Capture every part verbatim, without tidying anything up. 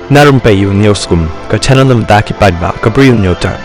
Na rympei ïa u News Kum, ka channel na bynta ki paidbah ka Bri u Hynñiewtrep.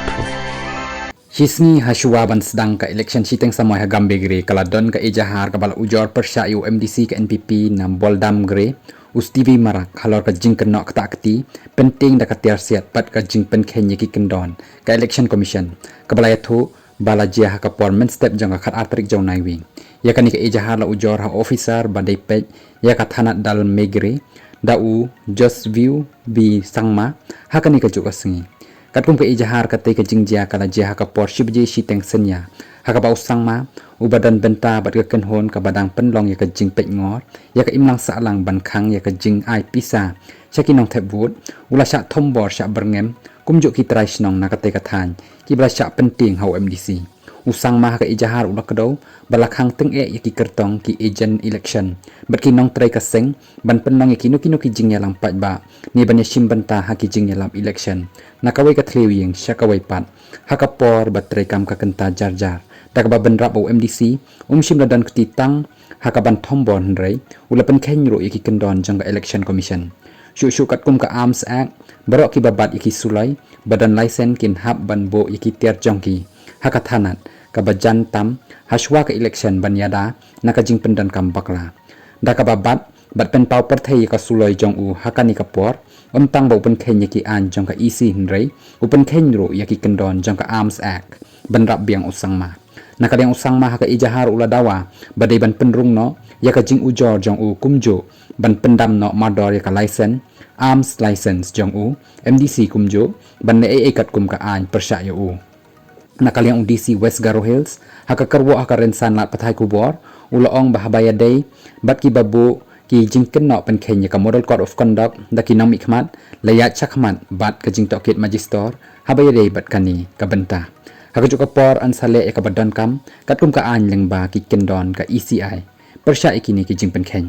Shisngi ha shuwa ban sdang ka election shiteng samoi ha Gambegre, ka la don ka ejahar kaba la ujor pyrshah ïa u M D C ka N P P na Boldam Gre, u Stevie Marak, halor ka jingkynnoh ktah kti pyntieng da ka tiar siat bad ka jingpynkheiñ ïa ki kyndon ka Election Commission, kaba la ïathuh ba la jia ha ka por mynstep jong ka khatar tarik jong u Naiwieng. Ïa kane ka ejahar la ujor ha u officer ba dei peit ïa ka thanat Dalmegre, da u Josview B Sangma, ha kane kajuh ka sngi. Katkum ka ejahar, katei ka jingjia ka la jia ha ka por shi baje shiteng synñia, ha kaba u Sangma, uba don bynta bad ka kynhun kaba dang pynlong ïa ka jingpeitngor ïa ka imlang sahlang ban khang ïa ka jingai pisa sha ki nongthep vote, u la shah thombor shah byrngem kumjuh ki trai shnong na katei ka thaiñ kiba la shah pyntieng ha u M D C. U Sangma ha ka ejahar u la kdew ba la khang tyngeh ïa ki kyrtong, ki agent election bad ki nongtrei ka seng ban pynlong ïa kino kino ki jingïalang paidbah ne ban ïashim bynta ha ki jingïalap election na kawei ka thliew ïing sha kawei pat, ha ka por ba treikam ka kynta jar jar, da kaba bynrap ba u M D C um shym la don kti tang ha kaban thombor, hynrei u la pynkheiñ ruh ïa ki kyndon jong ka Election Commission. Shuh shuh katkum ka Arms Act, baroh kiba bat ïa ki suloi ba don license kin hap ban buh ïa ki tiar jong ki ha ka thanat kaba jan tam ha shuwa ka election ban ïada na ka jingpyndonkam bakla. Da kaba bat bad pynpaw pyrthei ïa ka suloi jong u ha kane ka por, ym tang ba u pynkheiñ ïa ki aiñ jong ka E C, hynrei u pynkheiñ ruh ïa ki kyndon jong ka Arms Act, bynrap biang u Sangma. Na ka liang u Sangma ha ka ejahar u la dawa ba dei ban pynrung noh ïa ka jingujor jong u kumjuh ban pyndam noh mardor ïa ka license, arms license jong u M D C kumjuh ban leh ei ei katkum ka aiñ pyrshah ïa u. Na ka liang u D C West Garo Hills, ha ka kyrwoh ha ka rynsan lad pathai khubor, u la ong ba haba ïadei bad kiba buh ki jingkynnoh pynkheiñ ïa ka Model Code of Conduct da ki nongmihkhmat, la ïaid shakhmat bad ka jingtohkit Majistor haba ïadei bad kane ka bynta. Ha kajuh ka por yn sa leh ïa kaba donkam katkum ka aiñ lyngba ki kyndon ka E C I pyrshah ïa kine ki jingpynkheiñ.